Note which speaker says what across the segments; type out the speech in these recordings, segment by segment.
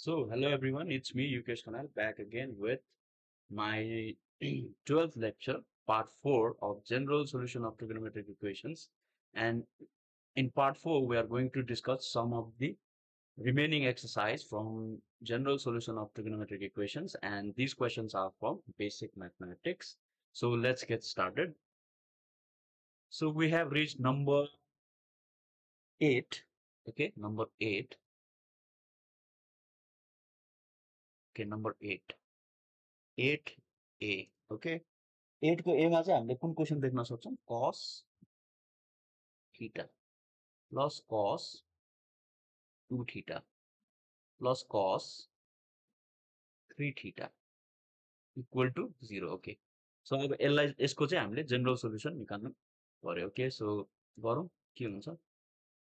Speaker 1: So, hello everyone, it's me Yukesh Kanal back again with my 12th lecture, part 4 of General Solution of Trigonometric Equations. And in part 4, we are going to discuss some of the remaining exercise from General Solution of Trigonometric Equations. And these questions are from Basic Mathematics. So, let's get started. So, we have reached number 8. Okay, number 8. Okay, number 8. 8A. Okay. 8 को ए मा चाहिँ हामीले कुन question देख्न सक्छौं cos theta plus cos 2 theta plus cos 3 theta equal to 0. Okay so अब यसलाई यसको चाहिँ हामीले जनरल सोलुसन निकाल्नु पर्यो. ओके सो गरौँ के हुन्छ.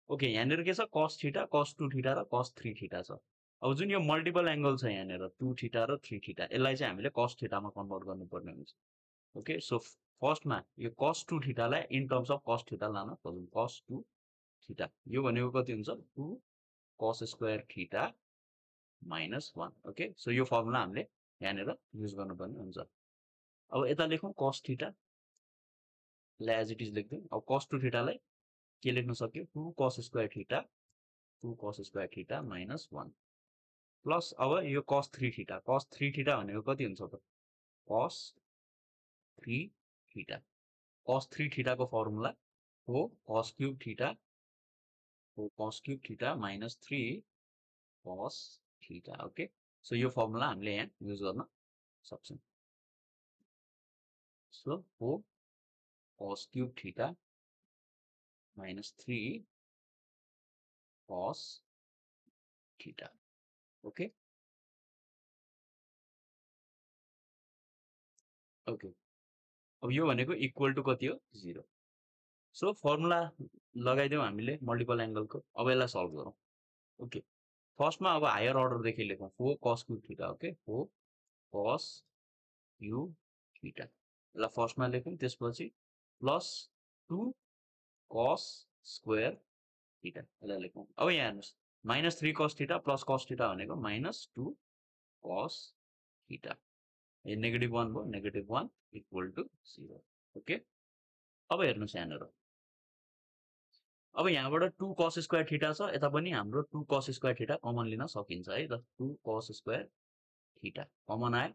Speaker 1: ओके यहाँनिर के छ cos थीटा cos 2 थीटा र cos 3 थीटा छ. अब जुन यो मल्टिपल एंगल छ यहाँनिर 2 थीटा र 3 थीटा यसलाई चाहिँ हामीले cos थीटा मा कन्भर्ट गर्नुपर्ने हुन्छ. ओके सो फर्स्टमा यो cos 2 थीटालाई in terms of cos theta लान खोजौँ. cos 2 थीटा यो भनेको कति हुन्छ 2 cos square theta minus 1. Okay so यो फर्मुला हामीले यहाँनिर युज गर्नुपर्ने हुन्छ. अब यता लेखौँ cos theta lie as it is लेख्दै. अब cos 2 थीटालाई के लेख्न सक्यो 2 cos square theta minus 1 plus अब यो cos 3 थीटा भनेको कति हुन्छ त cos 3 थीटा. cos 3 थीटाको फर्मुला हो cos cube theta minus 3 cos theta. Okay so यो फर्मुला हामीले यहाँ युज गर्न सक्छौं. सो हो cos cube theta minus 3 cos theta. Okay okay अब यो भनेको इक्वल टु कति हो 0. सो फर्मुला लगाइदियौं हामीले मल्टिपल एंगलको. अब यसलाई सल्भ गरौँ. ओके फर्स्टमा अब हायर अर्डर देखि लेखौँ 4 cos cube theta. Okay 4 cos cube theta यसलाई फर्स्टमा लेखौँ. त्यसपछि प्लस 2 cos स्क्वायर थीटा यसलाई लेखौँ. अब यहाँ हेर्नुस् minus 3 cos theta plus cos theta भनेको minus 2 cos थीटा. यो नेगेटिभ 1 भयो. Negative 1 equal to 0. ओके अब हेर्नुस् यहाँनिर अब यहाँबाट 2 cos स्क्वायर थीटा छ. यता पनि हाम्रो 2 cos स्क्वायर थीटा कमन लिन सकिन्छ है त. 2 cos स्क्वायर थीटा कमन आयो.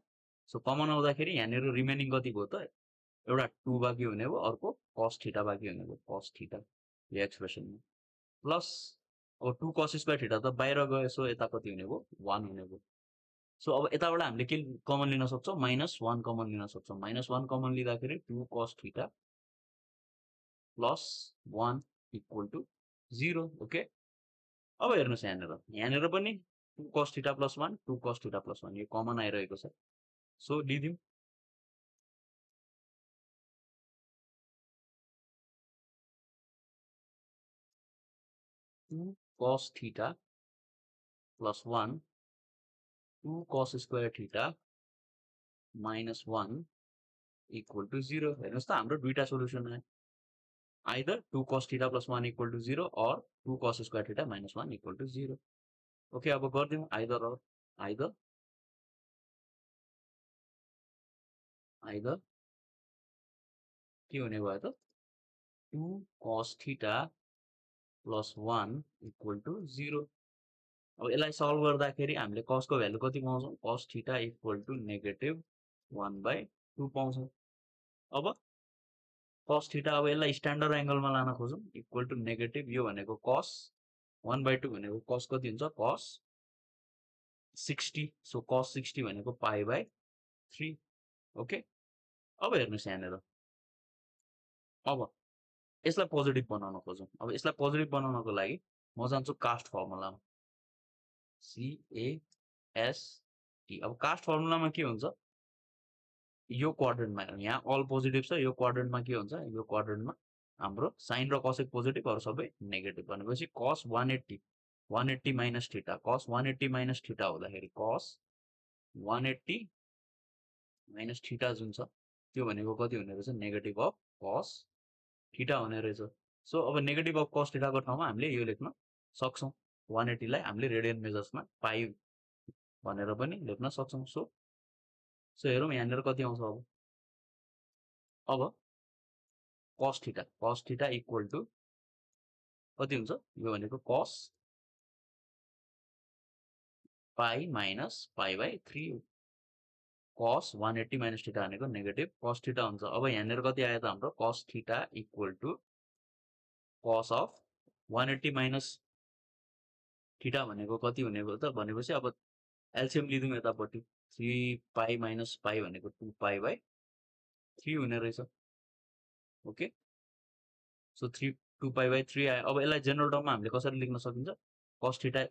Speaker 1: सो कमन आउँदाखेरि यहाँनिर रिमेनिङ कति भयो त एउटा 2 बाँकी हुने भयो. अर्को cos थीटा बाँकी हुने भयो. cos थीटा यो एक्सप्रेसनमा प्लस अब 2 cos स्क्वायर थीटा त बाहिर गयो. सो यता कति हुने भयो 1 हुने भयो. सो अब यताबाट हामीले के कमन लिन सक्छौं minus 1 कमन लिन सक्छौं. minus 1 कमन लिँदाखेरि 2 cos theta plus 1 equal to 0. Okay अब हेर्नुस् यहाँनिर पनि 2 cos theta plus 1 2 cos theta plus 1 यो कमन आइरहेको छ. सो लिदियौं. cos theta plus 1 2 cos square theta minus 1 equal to 0. हेर्नुस् त हाम्रो दुईटा सोलुसन आयो. either 2 cos theta plus 1 equal to 0 or 2 cos square theta minus 1 equal to 0. Okay अब गर्दियौं either or either के हुने भयो त 2 cos theta plus 1 equal to 0. अब यसलाई सल्भ गर्दाखेरि हामीले cos को भ्यालु कति पाउँछौं cos theta equal to negative 1/2 पाउँछौं. अब cos theta अब यसलाई स्ट्यान्डर्ड एंगलमा लान खोजौं इक्वल टु नेगेटिभ यो भनेको cos 1/2 भनेको cos कति हुन्छ cos 60. सो cos 60 भनेको pi/3. ओके अब हेर्नुस् यहाँनिर अब यसलाई पोजिटिभ बनाउन खोजौं. अब यसलाई पोजिटिभ बनाउनको लागि म जान्छु कास्ट फर्मुलामा CAST. अब कास्ट फर्मुलामा के हुन्छ यो क्वाड्रेन्टमा यहाँ अल पोजिटिभ छ. यो क्वाड्रेन्टमा के हुन्छ यो क्वाड्रेन्टमा हाम्रो साइन र cosec पोजिटिभहरु सबै नेगेटिभ भनेपछि cos 180 minus theta cos 180 minus theta हुँदाखेरि cos 180 minus थीटा जुन छ त्यो भनेको कति हुने रहेछ नेगेटिभ अफ cos थीटा हुने रहेछ. सो अब नेगेटिभ अफ cos थीटा को ठाउँमा हामीले यो लेख्न सक्छौं. 180 लाई हामीले रेडियन मेजर्समा पाइ भनेर पनि लेख्न सक्छौं। सो हेरौँ यहाँनिर कति आउँछ अब cos थीटा इक्वल टु कति हुन्छ यो भनेको cos pi minus pi by 3 हो। cos 180 माइनस थीटा भनेको नेगेटिभ cos थीटा हुन्छ। अब यहाँनिर कति आयो त हाम्रो cos theta equal to cos of 180 minus theta भनेको कति हुने भयो त भनेपछि अब एलसीएम लिदिउँ यतापट्टि 3 पाई माइनस पाई भनेको 2 पाई बाई 3 हुने रहेछ। ओके सो 2 पाई बाई 3 आयो। अब यसलाई जेनरल टर्ममा हामीले कसरी लेख्न सकिन्छ cos theta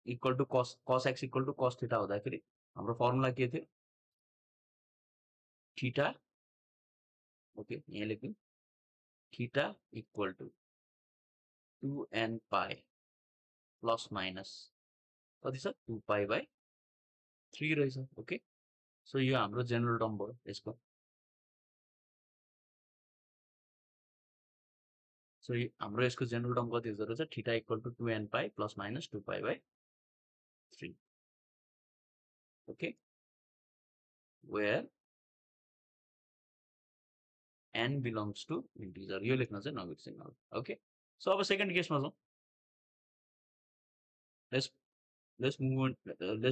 Speaker 1: equal to cos x equal to cos theta हुँदाखेरि हाम्रो फर्मुला के थियो थीटा ओके यहाँ लेख्यौँ theta equal to 2n pi plus minus कति छ 2 पाई बाई 3 रहेछ। ओके सो यो हाम्रो जेनरल टर्म भयो यसको। सो हाम्रो यसको जेनरल टर्म कति हुँदो रहेछ theta equal to 2n pi plus minus 2 pi by 3 okay where n belongs to integer यो लेख्न चाहिँ नबिर्सिनु। ओके सो अब सेकेन्ड केसमा जाउँ। let's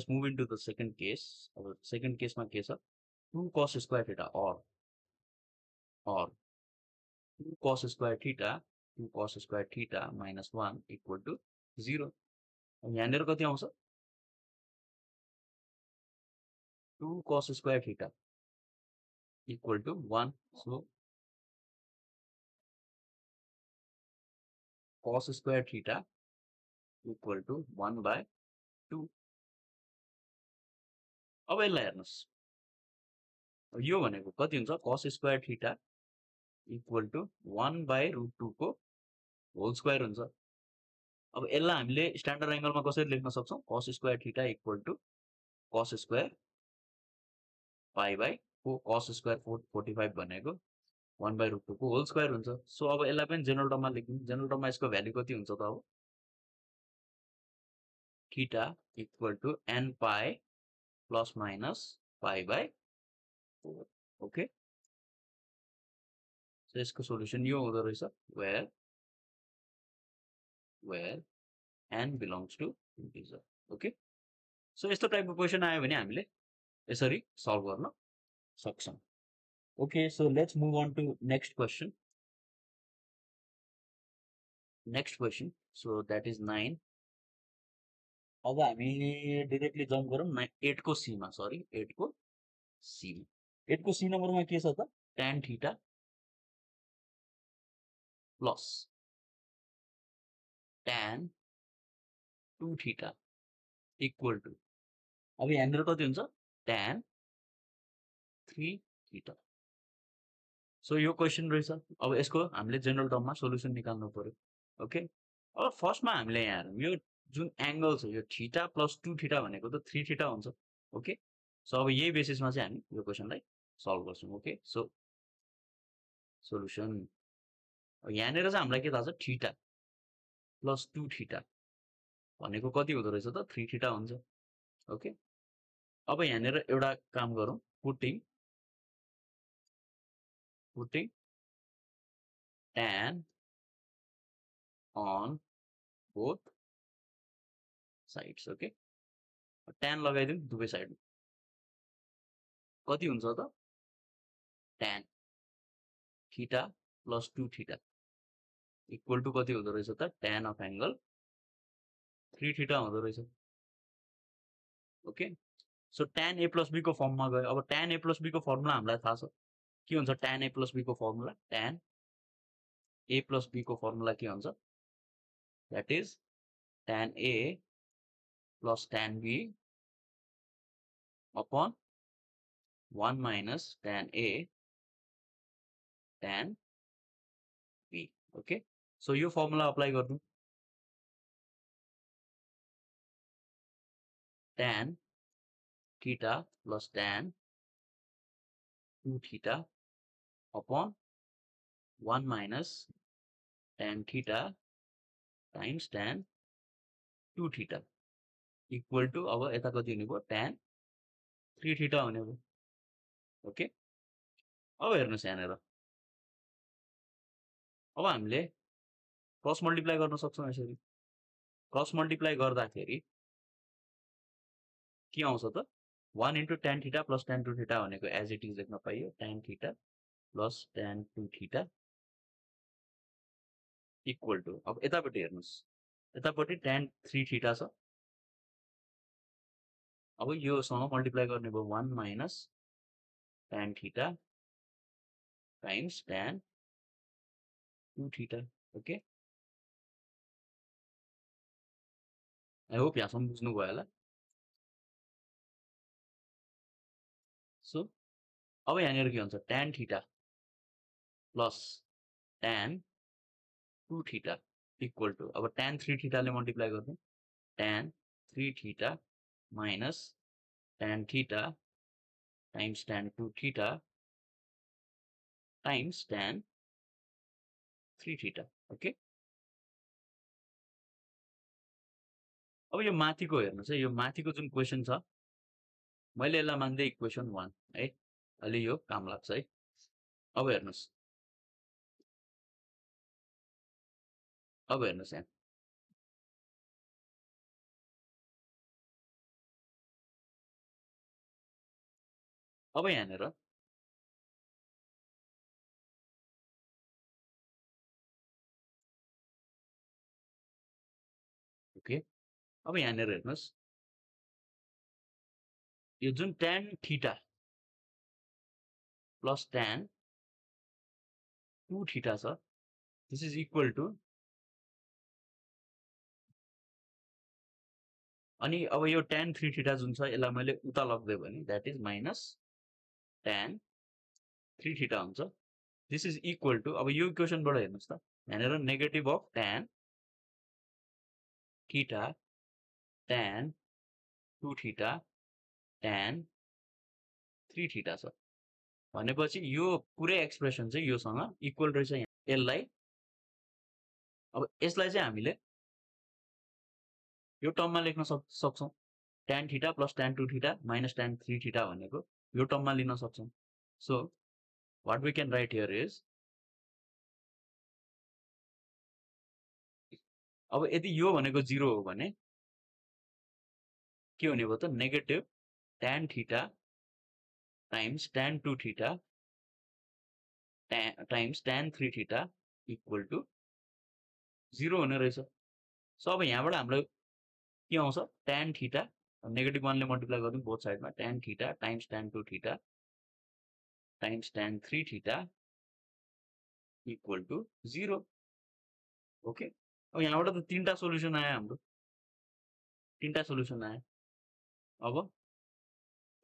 Speaker 1: move into the second case। अब सेकेन्ड केसमा के छ 2 cos square theta or 2 cos square theta minus 1 equal to 0। यहाँनिर कति आउँछ 2 cos square theta equal to 1। so cos square theta equal to 1 by 2। अब यसलाई हेर्नुस् यो भनेको कति हुन्छ cos square theta equal to 1 by root 2 को होल स्क्वायर हुन्छ। अब यसलाई हामीले स्ट्यान्डर्ड एंगलमा कसरी लेख्न सक्छौं cos square theta equal to cos square pi by cos square 45 भनेको 1 बाई रुट 2 को होल स्क्वायर हुन्छ। सो अब यसलाई पनि जेनरल टर्ममा लेख्यौं। जेनरल टर्ममा यसको भ्यालु कति हुन्छ त अब theta equal to n pi plus minus pi by 4। Okay so यसको सोल्युसन यो हुँदो रहेछ where n belongs to integer। Okay so यस्तो टाइपको क्वेशन आयो भने हामीले यसरी सल्भ गर्न सक्छौं। Okay so let's move on to next question. So that is 9। अब हामी डाइरेक्टली जम्प गरौँ 8 को सी मा 8 को सी नम्बरमा के छ त tan theta plus tan 2 theta equal to अब यहाँनिर कति हुन्छ tan 3 थीटा। सो यो क्वेशन रहेछ। अब यसको हामीले जेनरल टर्ममा सोल्युसन निकाल्नु पर्यो। ओके अब फर्स्टमा हामीले यहाँ हेरौँ यो जुन एंगल छ यो थीटा प्लस 2 थीटा भनेको त 3 थीटा हुन्छ। ओके सो अब यही बेसिसमा चाहिँ हामी यो क्वेशनलाई सल्भ गर्छौं। ओके सो सोल्युसन यहाँनिर चाहिँ हामीलाई के थाहा छ थीटा प्लस 2 थीटा भनेको कति हुँदो रहेछ त 3 थीटा हुन्छ। ओके अब यहाँनिर एउटा काम गरौँ putting tan on both sides। Okay tan लगाइदिउँ दुवै साइड कति हुन्छ त tan theta plus 2 theta equal to कति हुँदो रहेछ त tan अफ एंगल 3 थीटा हुँदो रहेछ। Okay so tan a plus b को फर्ममा गयो। अब tan a प्लस b को फर्मुला हामीलाई थाहा छ के हुन्छ tan a प्लस b को formula tan a plus b को फर्मुला के हुन्छ that is tan a plus tan b upon 1 minus tan a tan b। Okay so यो फर्मुला अप्लाई गर्नु tan theta plus tan 2 theta upon 1 minus tan theta times tan 2 theta equal to अब यता कति हुने भयो tan 3 theta हुने भयो okay अब हेर्नुस् यहाँनिर अब हामीले क्रस मल्टिप्लाई गर्न सक्छौं यसरी क्रस मल्टिप्लाई गर्दाखेरि के आउँछ त 1 into tan theta plus tan 2 theta भनेको एज इट इज लेख्न पाइयो tan theta plus tan 2 theta equal to अब यतापट्टि हेर्नुस् यतापट्टि tan 3 theta छ अब योसँग मल्टिप्लाई गर्ने भयो 1 minus tan theta times tan 2 theta okay I hope यहाँसम्म बुझ्नुभयो होला सो अब यहाँनिर के हुन्छ tan theta plus tan 2 theta equal to अब tan 3 theta ले मल्टिप्लाई गर्नु tan 3 theta minus tan theta times tan 2 theta times tan 3 theta okay अब यो माथिको हेर्नुस् है यो माथिको जुन क्वेशन छ मैले यसलाई मान्दै इक्वेसन 1 है अहिले यो काम लाग्छ है अब हेर्नुस् यहाँ अब यहाँनिर ओके अब यहाँनिर हेर्नुस् यो जुन tan theta plus tan 2 theta छ दिस इज इक्वल टु अनि अब यो tan 3 थीटा जुन छ यसलाई मैले उता लग्दै भने that is minus tan 3 theta हुन्छ दिस इज इक्वल टु अब यो इक्वेसनबाट हेर्नुस् त यहाँनिर negative of tan theta tan 2 theta tan 3 theta छ भनेपछि यो पुरै एक्सप्रेसन चाहिँ योसँग इक्वल रहेछ यसलाई अब यसलाई चाहिँ हामीले यो टर्ममा लेख्न सक्छौं tan theta plus tan 2 theta minus tan 3 theta भनेको यो टर्ममा लिन सक्छौं so what we can write here is अब यदि यो भनेको 0 हो भने के हुने भयो त negative tan theta times tan 2 theta times tan 3 theta equal to 0 हुने रहेछ सो अब यहाँबाट हाम्रो के आउँछ tan थीटा नेगेटिभ 1 ले मल्टिप्लाई गर्नु बोथ साइडमा tan theta times tan 2 theta times tan 3 theta equal to 0 okay अब यहाँबाट त तीनटा सोलुसन आयो हाम्रो तीनटा सोलुसन आयो अब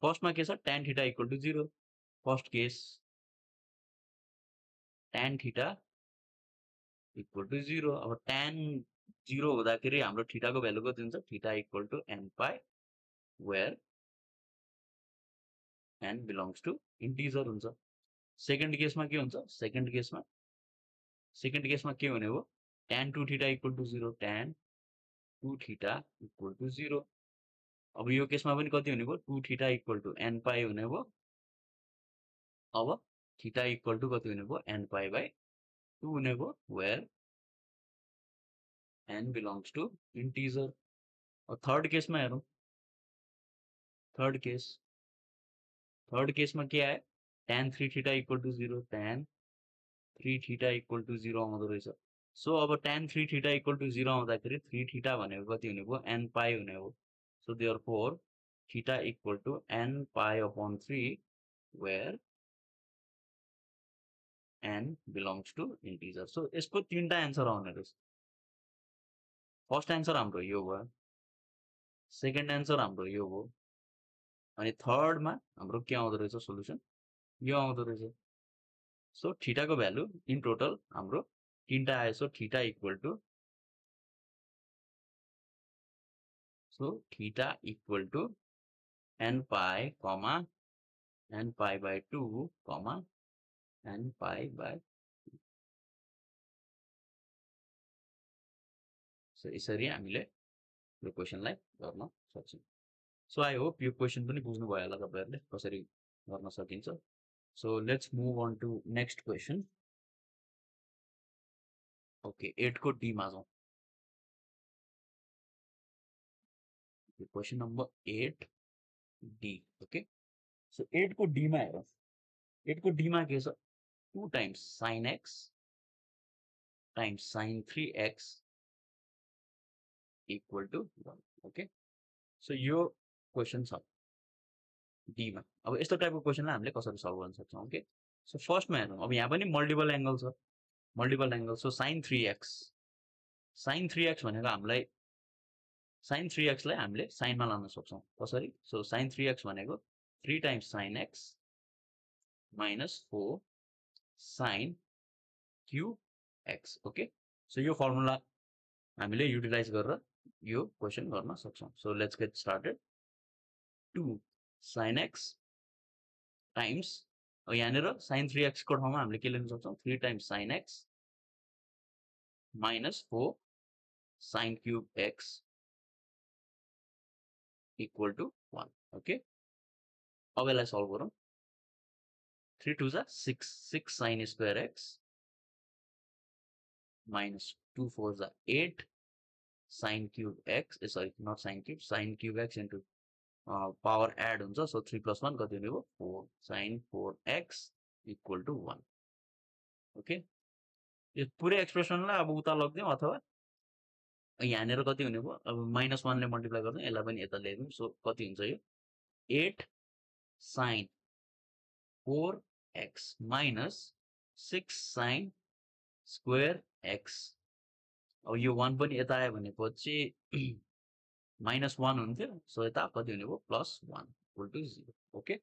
Speaker 1: फर्स्टमा के छ tan theta equal to 0 first case tan theta equal to 0 अब tan 0 हुँदाखेरि हाम्रो थीटाको भ्यालु कति हुन्छ theta equal to n pi where n belongs to integer हुन्छ सेकेन्ड केसमा के हुन्छ सेकेन्ड केसमा के हुने हो tan 2 theta equal to 0 tan 2 theta equal to 0 अब यो केसमा पनि कति हुने भयो 2 theta equal to n pi हुने भयो अब थीटा इक्वल टु कति हुने भयो n पाई बाइ 2 हुने भयो where n belongs to integer अब थर्ड केसमा हेरौं थर्ड केसमा के आयो tan 3 theta equal to 0 tan 3 theta equal to 0 आउँदो रहेछ सो अब tan 3 थीटा इक्वल टु 0 आउँदाखेरि 3 थीटा भनेको कति हुने भयो n पाई हुने हो so therefore theta equal to n pi upon 3 where n belongs to integer so यसको तीनटा आन्सर आउने रहेछ फर्स्ट आन्सर हाम्रो यो भयो सेकेन्ड आन्सर हाम्रो यो भयो अनि थर्डमा हाम्रो के आउँदो रहेछ सोलुसन यो आउँदो रहेछ सो थीटाको भ्यालु इन टोटल हाम्रो तीनटा आयो so theta equal to n pi n pi by 2 n pi by so यसरी हामीले यो क्वेसनलाई गर्न सक्छौँ। सो आई होप यो क्वेसन पनि बुझ्नुभयो होला तपाईहरुले कसरी गर्न सकिन्छ। So let's move on to next question. Okay 8 को डी मा जाउँ। Question number 8 D. Okay so 8 को डी मा हेरौँ। 8 को डी मा के छ 2 times sin x times sin 3x equal to 1। Okay so यो क्वेसन छ डी मा। अब यस्तो टाइपको क्वेसनलाई हामीले कसरी सल्भ गर्न सक्छौँ। ओके सो फर्स्टमा हेरौँ। अब यहाँ पनि मल्टिपल एंगल छ, multiple angle. So sin 3x भनेको हामीलाई sin 3x लाई हामीले sin मा लान सक्छौँ। कसरी? सो sin 3x भनेको 3 times sin x minus 4 sin cube x। Okay so यो फर्मुला हामीले युटिलाइज गरेर यो क्वेसन गर्न सक्छौँ। So let's get started. 2 sin x times यहाँनिर sin 3x को ठाउँमा हामीले के लेख्न सक्छौँ 3 times sin x minus 4 sin cube x equal to 1। Okay अब यसलाई सल्भ गरौँ। 3 2 जा 6 6 sin स्क्वायर x minus 2 4 जा 8 sin cube x sorry not sin cube x into power add हुन्छ। सो 3 + 1 कति हुने भयो 4 sin 4x equal to 1। Okay यो पुरै एक्सप्रेसनलाई अब उता लगिदिउँ अथवा यहाँनिर कति हुने भयो अब -1 ले मल्टिप्लाई गर्दा यसलाई पनि यता ल्याइदिउँ। सो कति हुन्छ यो 8 sin 4x minus 6 sin square x। अब यो 1 पनि यता आयो भनेपछि -1 हुन्थ्यो। सो यता कति हुने भयो +1 इक्वल टु 0। ओके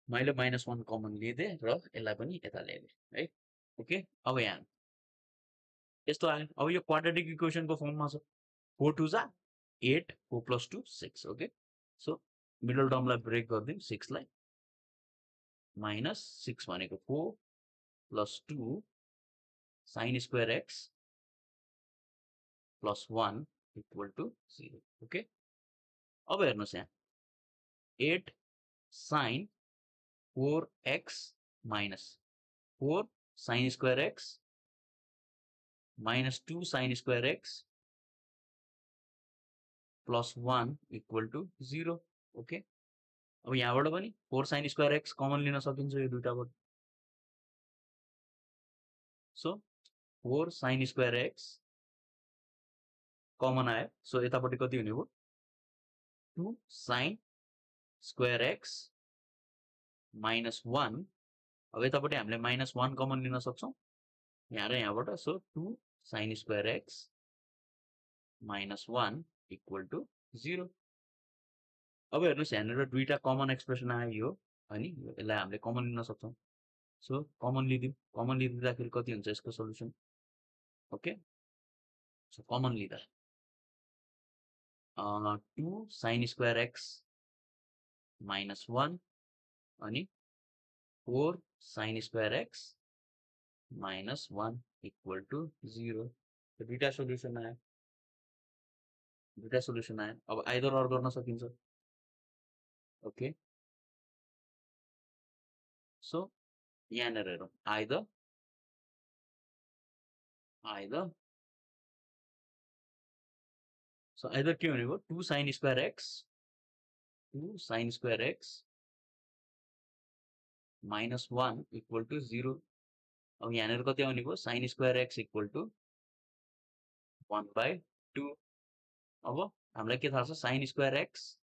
Speaker 1: मैले -1 कमन लिएँ र यसलाई पनि यता ल्याएँ है। ओके अब यहाँ यस्तो आयो। अब यो क्वाड्रेटिक इक्वेसनको फर्ममा छ 4 2 जा 8 4 + 2 6। ओके सो मिडल टर्मलाई ब्रेक गरिदिउँ 6 लाई -6 भनेको 4 + 2 sin square x +1 equal to 0। Okay अब हेर्नुस् यहाँ 8 sin 4x minus 4 sin square x minus 2 sin square x +1 equal to 0। Okay अब यहाँबाट पनि 4 sin स्क्वायर x कमन लिन सकिन्छ यो दुईटाबाट। So 4 sin square x common आयो। सो यतापट्टि कति हुने भयो 2 sin स्क्वायर x minus 1। अब यतापट्टि हामीले -1 कमन लिन सक्छौँ यहाँ र यहाँबाट। So 2 sin square x minus 1 equal to 0। अब हेर्नुस् यहाँनिर दुईटा कमन एक्सप्रेसन आयो यो अनि यसलाई हामीले कमन लिन सक्छौँ। सो कमन लिदिउँ। कमन लिदिँदाखेरि कति हुन्छ यसको सोलुसन। ओके सो कमन लिँदा 2 sin स्क्वायर x minus 1 अनि 4 sin square x minus 1 equal to 0। दुईटा सोल्युसन आयो, दुईटा सोल्युसन आयो। अब आइदर अर गर्न सकिन्छ। ओके सो यहाँनिर हेरौँ आइदर सो आइदर के हुने भयो 2 sin square x minus 1 equal to 0। अब यहाँनिर कति आउने भयो sin square x equal to 1/2। अब हामीलाई के थाहा छ sin square x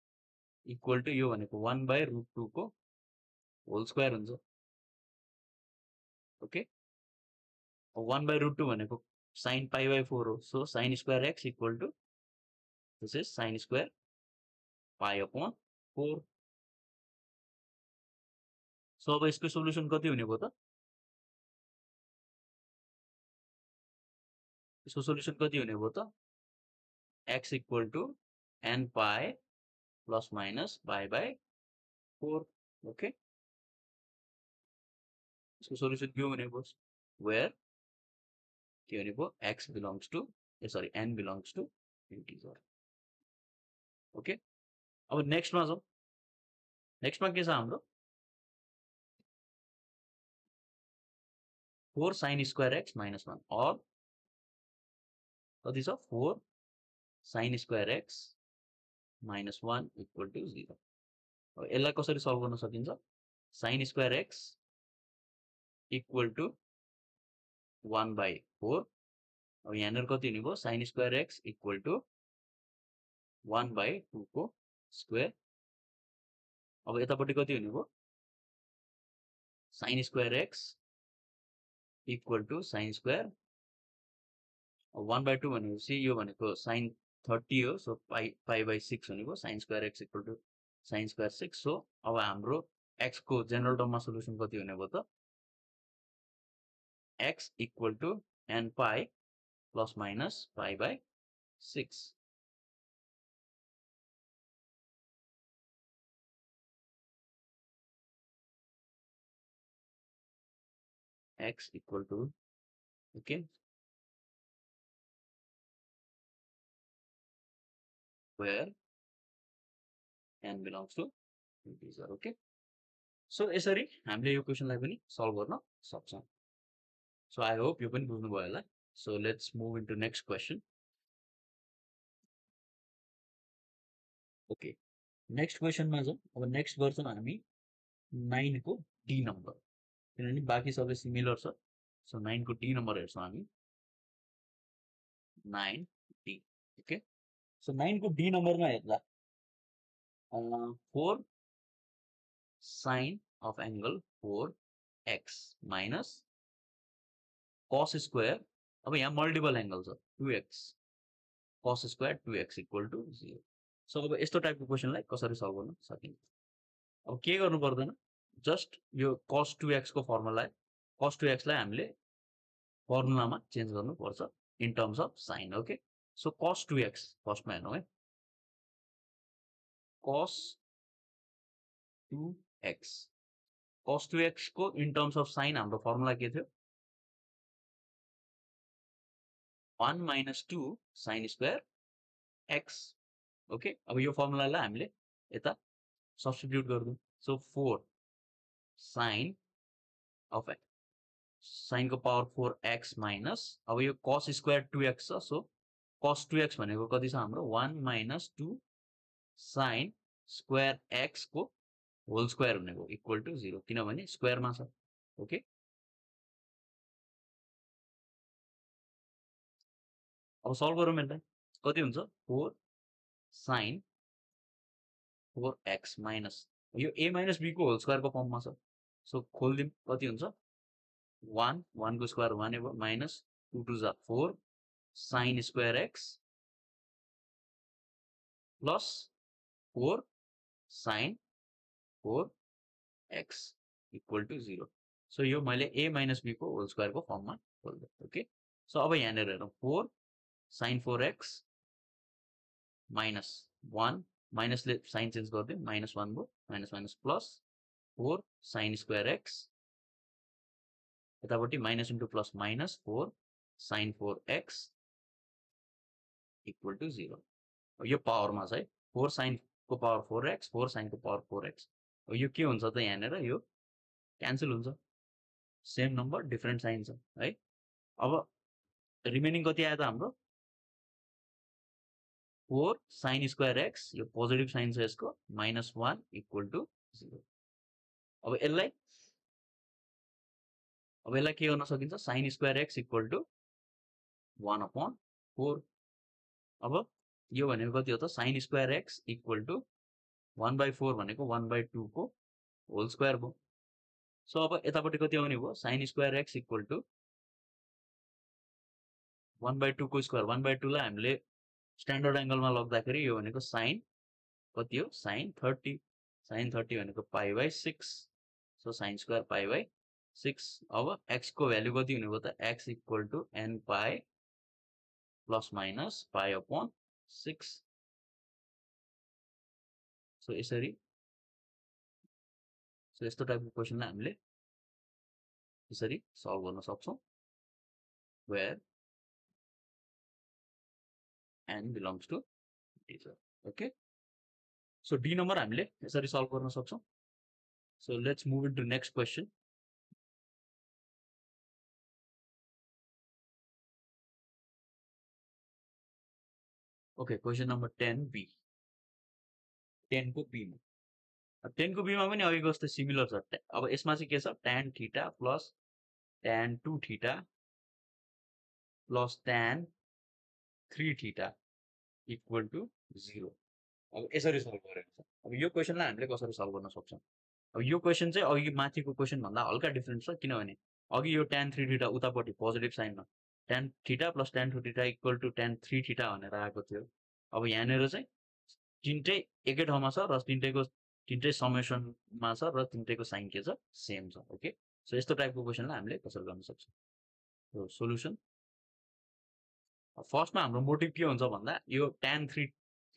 Speaker 1: equal to यो भनेको 1/√2 को होल स्क्वायर हुन्छ। ओके 1/√2 भनेको sin π/4 हो। So sin square x equal to this is sin square π/4। So अब यसको सोल्युसन कति हुने भयो त यसको सोल्युसन कति हुने भयो त x equal to n pi plus minus π/4। Okay इसको सोल्युसन के हुने भयो वेयर के हुने भयो x belongs to n belongs to integer. Okay अब नेक्स्टमा जाउँ नेक्स्टमा के छ हाम्रो 4 sin square x minus 1 or कति छ 4 sin square x minus 1 equal to 0 अब यसलाई कसरी सल्भ गर्न सकिन्छ sin square x equal to 1 by 4 अब यहाँनिर कति हुने भयो sin square x equal to 1 by 2 को स्क्वायर अब यतापट्टि कति हुने भयो sin square x equal to sin square 1 by 2 भनेपछि यो भनेको sin 30 हो सो pi by 6 हुने भयो sin square x equal to sin square 6 so अब हाम्रो x को जनरल टर्ममा सोलुसन कति हुने भयो त x equal to n pi plus minus pi by 6 x equal to okay where n belongs to integer okay so यसरी हामीले यो क्वेशनलाई पनि सल्भ गर्न सक्छौं so I hope you पनि बुझ्नु भयो होला so let's move into next question okay next question मा जाउँ अब नेक्स्ट गर्छौं हामी 9 को d नम्बर किनभने बाँकी सबै सिमिलर छ सो 9 को d नम्बर हेर्छौं हामी 9d ओके सो 9 को d नम्बरमा हेर्दा 4 sin of angle 4x minus cos square अब यहाँ मल्टिपल एंगल छ 2x cos square 2x equal to 0 so अब यस्तो टाइपको क्वेशनलाई कसरी सल्भ गर्न सकिन्छ अब के गर्नु पर्दैन जस्ट यो cos 2x को फर्मुला cos 2x लाई हामीले फर्मुलामा चेन्ज गर्नु पर्छ in terms of sign okay so cos 2x फर्स्टमा हेर्नु है cos 2x cos 2x को इन टर्म्स अफ साइन हाम्रो फर्मुला के थियो 1 minus 2 sin square x okay अब यो फर्मुलालाई हामीले यता सब्स्टिट्युट गर्दियौ so 4 sin of x sin को पावर 4x माइनस अब यो cos स्क्वायर 2x छ सो cos 2x भनेको कति छ हाम्रो 1 minus 2 sin स्क्वायर x को होल स्क्वायर हुने भयो इक्वल टु 0 किनभने स्क्वायरमा छ ओके अब सल्भ गरौँ यसलाई कति हुन्छ 4 sin 4x माइनस यो a minus b को होल स्क्वायर को फर्ममा छ सो खोल्दिम कति हुन्छ 1 1 को स्क्वायर 1 भयो माइनस 2 2 जा 4 sin square x plus 4 sin 4x equal to 0 so यो मैले a minus b को होल स्क्वायर को फर्ममा खोल्दै ओके सो अब यहाँनिर हेरौँ 4 sin 4x माइनस 1 माइनसले साइन चेन्ज गर्दियौ माइनस 1 भयो minus minus plus 4 sin square x यतापट्टि minus into plus minus 4 sin 4x equal to 0 यो पावरमा छ है 4 sin को पावर 4x 4 sin को पावर 4x यो के हुन्छ त यहाँनिर यो क्यान्सल हुन्छ सेम नम्बर डिफरेन्ट साइन छ है अब रिमेनिङ कति आयो त हाम्रो 4 sin स्क्वायर x यो पोजिटिभ साइन छ यसको माइनस 1 इक्वल टु 0 अब यसलाई के गर्न सकिन्छ sin square x equal to 1 upon 4 अब यो भनेको कति हो त sin square x equal to 1 by 4 भनेको 1 by 2 को होल स्क्वायर भयो सो अब यतापट्टि कति आउने भयो sin square x equal to 1 by 2 को स्क्वायर 1 by 2 लाई हामीले स्ट्यान्डर्ड एंगलमा लग्दाखेरि यो भनेको sin कति हो sin 30 sin 30 भनेको pi by 6 so sin square pi by 6 अब x को भ्यालु कति हुने भयो त x equal to n pi plus minus pi upon 6 so यसरी सो यस्तो टाइपको क्वेशनलाई हामीले यसरी सल्भ गर्न सक्छौं where n belongs to integer okay so D number हामीले यसरी सल्भ गर्न सक्छौं. So let's move into next question. Okay, question number 10B. 10 को B मा. 10 को B मा पनि अघिको जस्तै सिमिलर छ. अब यसमा चाहिँ के छ tan theta plus tan 2 theta plus tan 3 theta equal to 0. अब यसरी सल्भ गरेको छ. अब यो क्वेशनलाई हामीले कसरी सल्भ गर्न सक्छौं? अब यो क्वेशन चाहिँ अघि माथिको क्वेशन भन्दा हल्का डिफरेन्ट छ. किनभने अघि यो tan 3 थीटा उतापट्टि पोजिटिभ साइनमा tan theta plus tan 2 theta equal to tan 3 theta भनेर आएको थियो. अब यहाँनिर चाहिँ तिनटै एकै ठाउँमा छ र तिनटै समेसनमा छ र तिनटैको साइन के छ सेम छ. ओके, सो यस्तो टाइपको क्वेशनलाई हामीले कसरी गर्न सक्छौं? सो सोलुसन फर्स्टमा हाम्रो मोटिभ के हुन्छ भन्दा यो tan 3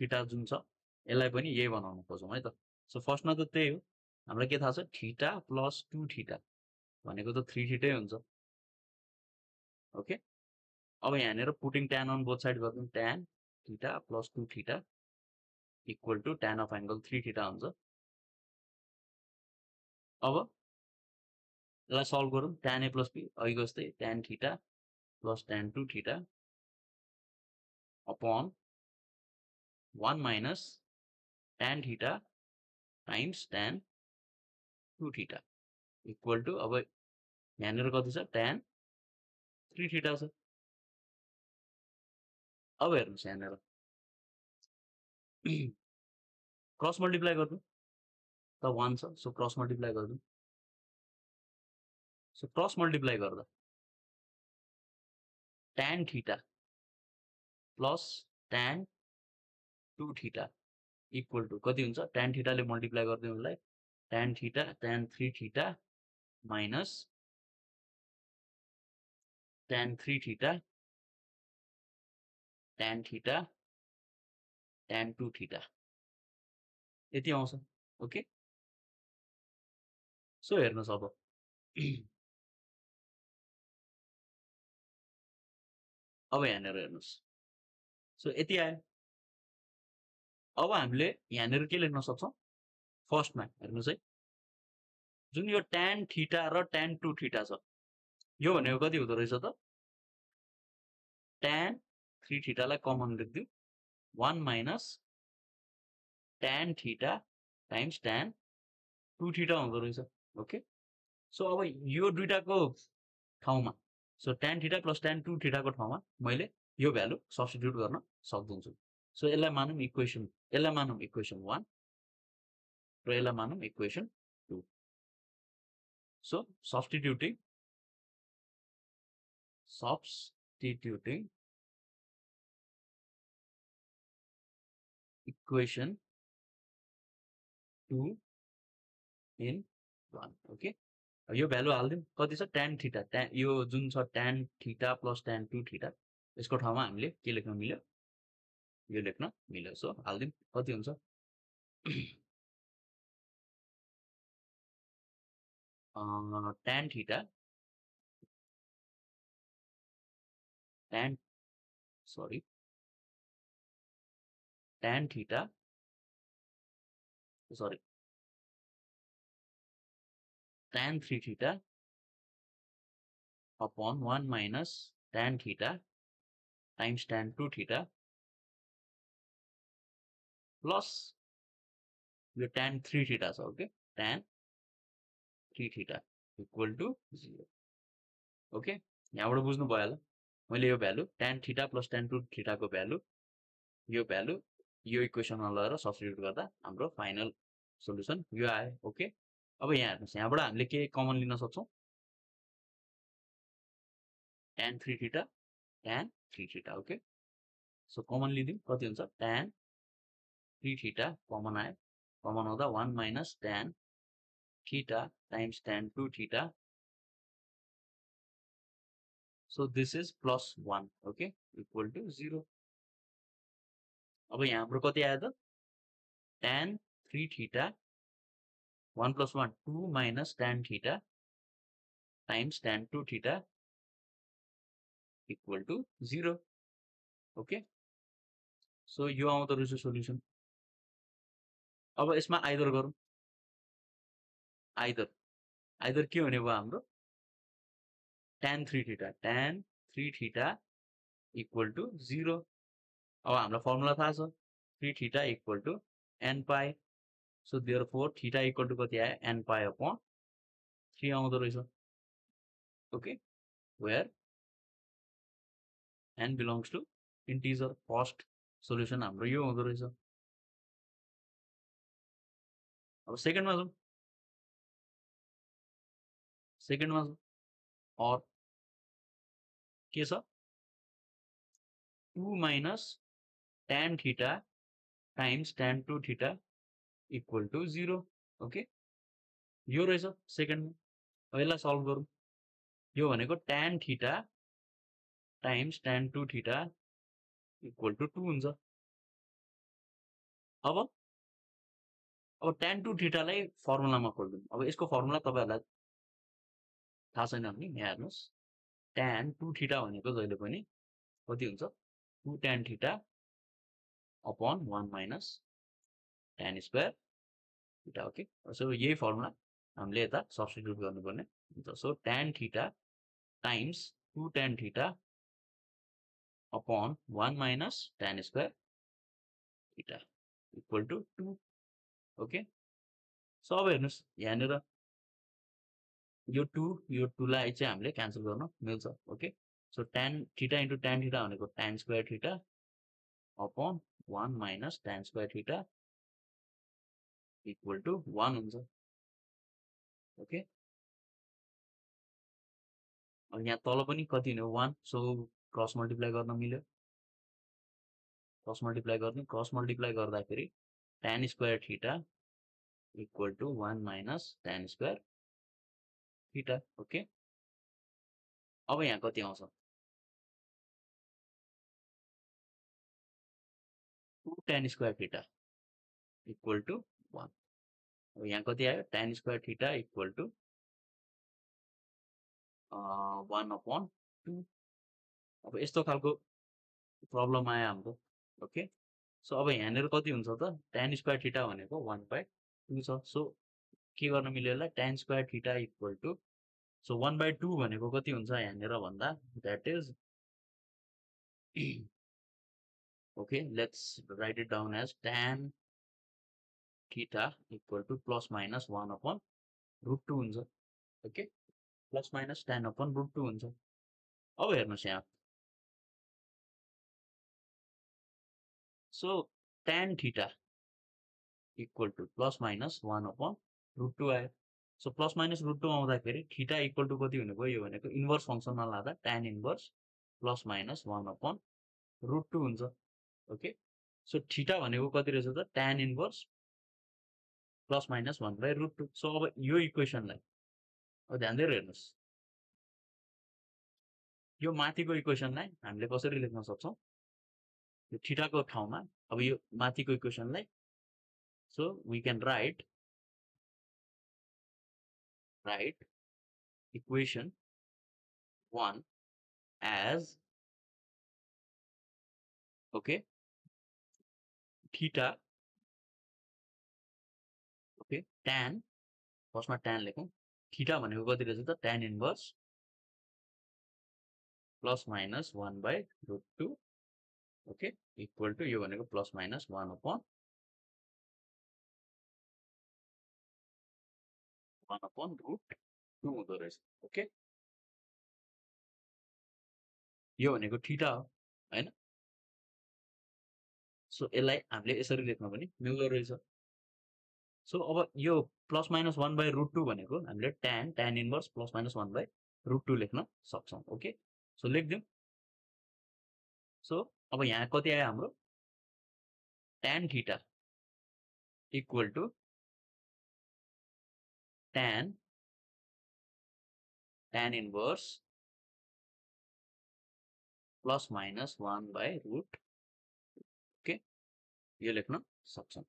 Speaker 1: थीटा जुन छ यसलाई पनि यही बनाउन खोजौं है त. सो फर्स्टमा त त्यही हो. हामीलाई के थाहा छ थीटा प्लस 2 थीटा भनेको त 3 थीटै हुन्छ. ओके, अब यहाँनिर putting tan on both side गर्दियौं. tan theta plus 2 theta equal to tan of angle 3 theta हुन्छ. अब यसलाई सल्भ गरौँ. tan a प्लस b अघिको जस्तै tan theta plus tan 2 theta upon 1 minus tan theta times tan 2 theta equal to अब यहाँनिर कति छ tan 3 थीटा छ. अब हेर्नुस् यहाँनिर क्रस मल्टिप्लाई गर्नु त 1 छ. सो क्रस मल्टिप्लाई गर्नु. सो क्रस मल्टिप्लाई गर्दा tan theta plus tan 2 theta equal to कति हुन्छ tan थीटाले मल्टिप्लाई गर्दियौं यसलाई tan theta tan 3 theta minus tan 3 theta tan theta tan 2 theta यति आउँछ. ओके, सो हेर्नुस् अब अब यहाँनिर हेर्नुस्. सो यति आयो. अब हामीले यहाँनिर के लेख्न सक्छौं फर्स्टमा हेर्नुस् है. जुन यो tan थीटा र tan 2 थीटा छ यो भनेको कति हुँदो रहेछ त tan 3 थीटालाई कमन लेख्दियौ 1 minus tan theta times tan 2 theta हुँदो रहेछ. ओके, सो अब यो दुईटाको ठाउँमा so tan theta plus tan 2 थीटाको ठाउँमा मैले यो भ्यालु सब्स्टिट्युट गर्न सक्दिन्छु. सो यसलाई मानौं इक्वेसन 1 र यसलाई मानौं equation 2. So substituting equation 2 in 1. Okay, यो भ्यालु हाल्दियौं कति छ tan थीटा यो जुन छ tan theta plus tan 2 theta यसको ठाउँमा हामीले के लेख्न मिल्यो यो लेख्न मिल्यो. सो हाल्दियौं कति हुन्छ tan theta tan theta tan 3 theta upon 1 minus tan theta times tan 2 theta plus यो tan 3 थीटा छ. Okay, tan 3 theta equal to 0. Okay, यहाँबाट बुझ्नु भयो होला मैले यो value tan theta plus tan 2 थीटाको भ्यालु यो इक्वेसनमा लगाएर सब्स्टिट्युट गर्दा हाम्रो फाइनल सोलुसन यो आयो. ओके, अब यहाँ हेर्नुस् यहाँबाट हामीले के कमन लिन सक्छौं tan 3 theta tan 3 theta. Okay, so common लिदियौं कति हुन्छ tan 3 थीटा कमन आयो. कमन आउँदा 1 minus tan theta times tan 2 theta. So this is plus 1. Okay, equal to 0. अब यहाँ हाम्रो कति आयो त tan 3 theta 1 plus 1 2 minus tan theta times tan 2 theta equal to 0. Okay, so यो आउँदो रहेछ सोल्युसन. अब यसमा आइदर गरौँ, आइदर के हुने भयो हाम्रो tan 3 थीटा इक्वल टु 0। अब हामीलाई फर्मुला थाहा छ 3 theta equal to n pi. So therefore theta equal to कति आयो n पाई अपॉन 3 आउँदो रहेछ। Okay, where n belongs to integer. First solution हाम्रो यो हुँदो रहेछ। अब सेकेन्डमा जाउँ, और के छ 2 minus tan theta times tan 2 theta equal to 0। Okay, यो रहेछ सेकेन्डमा। अब यसलाई सल्भ गरौँ। यो भनेको tan theta times tan 2 theta equal to 2 हुन्छ। अब tan 2 थीटालाई फर्मुलामा खोल्दिउँ। अब यसको फर्मुला तपाईहरुलाई थाहा छैन भने यहाँ हेर्नुस्, tan 2 थीटा भनेको जहिले पनि कति हुन्छ 2 tan theta upon 1 minus tan square theta. Okay, so यही फर्मुला हामीले यता सब्स्टिट्युट गर्नुपर्ने हुन्छ। So tan theta times 2 tan theta upon 1 minus tan square theta equal to 2। Okay, so अब हेर्नुस् यहाँनिर यो 2 लाई चाहिँ हामीले क्यान्सल गर्न मिल्छ। Okay, so tan theta into tan theta भनेको tan square theta upon 1 minus tan square theta equal to 1 हुन्छ। ओके, अब यहाँ तल पनि कति हुने 1, सो क्रस मल्टिप्लाई गर्न मिल्यो। क्रस मल्टिप्लाई गर्दाखेरि tan square theta equal to 1 minus tan square theta. Okay, अब यहाँ कति आउँछ 2 tan square theta equal to 1। अब यहाँ कति आयो tan square theta equal to 1 upon 2। अब यस्तो खालको प्रब्लम आयो हाम्रो। ओके, सो अब यहाँनिर कति हुन्छ त tan स्क्वायर थीटा भनेको 1/2 छ। सो के गर्न मिल्यो यसलाई tan square theta equal to, so 1/2 भनेको कति हुन्छ यहाँनिर भन्दा that is okay, let's write it down as tan theta equal to plus minus 1 upon √2 हुन्छ। Okay, plus minus tan upon √2 हुन्छ। अब हेर्नुस् यहाँ, so tan theta equal to plus minus 1 upon √2 आयो। सो प्लस माइनस √2 आउँदाखेरि theta equal to कति हुने भयो, यो भनेको इन्भर्स फंक्सनमा लाँदा tan inverse plus minus 1 upon √2 हुन्छ। ओके, सो थीटा भनेको कति रहेछ त tan inverse plus minus 1/√2। So अब यो इक्वेसनलाई अब ध्यान दिएर हेर्नुस्, यो माथिको इक्वेसनलाई हामीले कसरी लेख्न सक्छौं, यो थीटाको ठाउँमा अब यो माथिको इक्वेसनलाई, so we can write equation 1 as okay theta, okay tan, फर्स्टमा tan लेखौं, थीटा भनेको कति रहेछ त tan inverse plus minus 1/√2। Okay, equal to यो भनेको प्लस माइनस 1 अपॉन √2 हुँदो रहेछ। ओके, यो भनेको थीटा हो हैन। सो यसलाई हामीले यसरी लेख्न पनि मिल्दो रहेछ। सो अब यो प्लस माइनस 1/√2 भनेको हामीले tan इन्भर्स प्लस माइनस 1/√2 लेख्न सक्छौं। Okay, so लेख्दिउँ। सो अब यहाँ कति आयो हाम्रो tan theta equal to tan inverse plus minus 1/√2। Okay, यो लेख्न सक्छौं।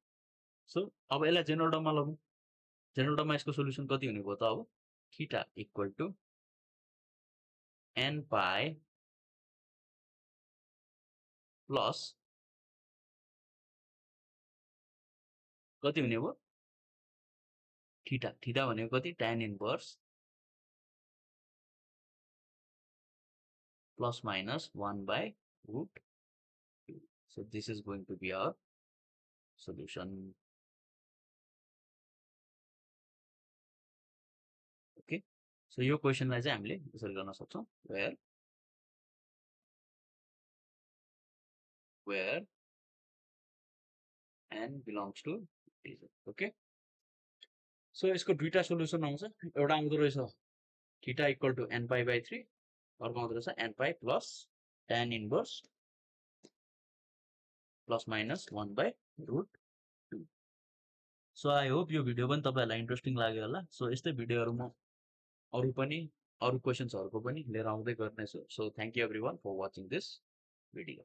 Speaker 1: सो अब यसलाई जेनरल टर्ममा लगौं। जेनरल टर्ममा यसको सोल्युसन कति हुने भयो त अब theta equal to n pi plus कति हुने भयो थीटा थीटा भनेको कति tan inverse plus minus 1 by root 2. So this is going to be our solution. Okay. So यो क्वेशनलाई चाहिँ हामीले यसरी गर्न सक्छौं where n belongs to integer. Okay. So यसको दुईटा सोलुसन आउँछ एउटा आउँदो रहेछ theta equal to n pi by 3 अर्को आउँदो रहेछ n pi plus tan inverse plus minus 1 by root 2. So I hope यो भिडियो पनि तपाईहरुलाई इन्ट्रेस्टिङ लाग्यो होला सो यस्तै भिडियोहरु म अरु क्वेशन्सहरुको पनि लिएर आउँदै गर्नेछु so thank you everyone for watching this video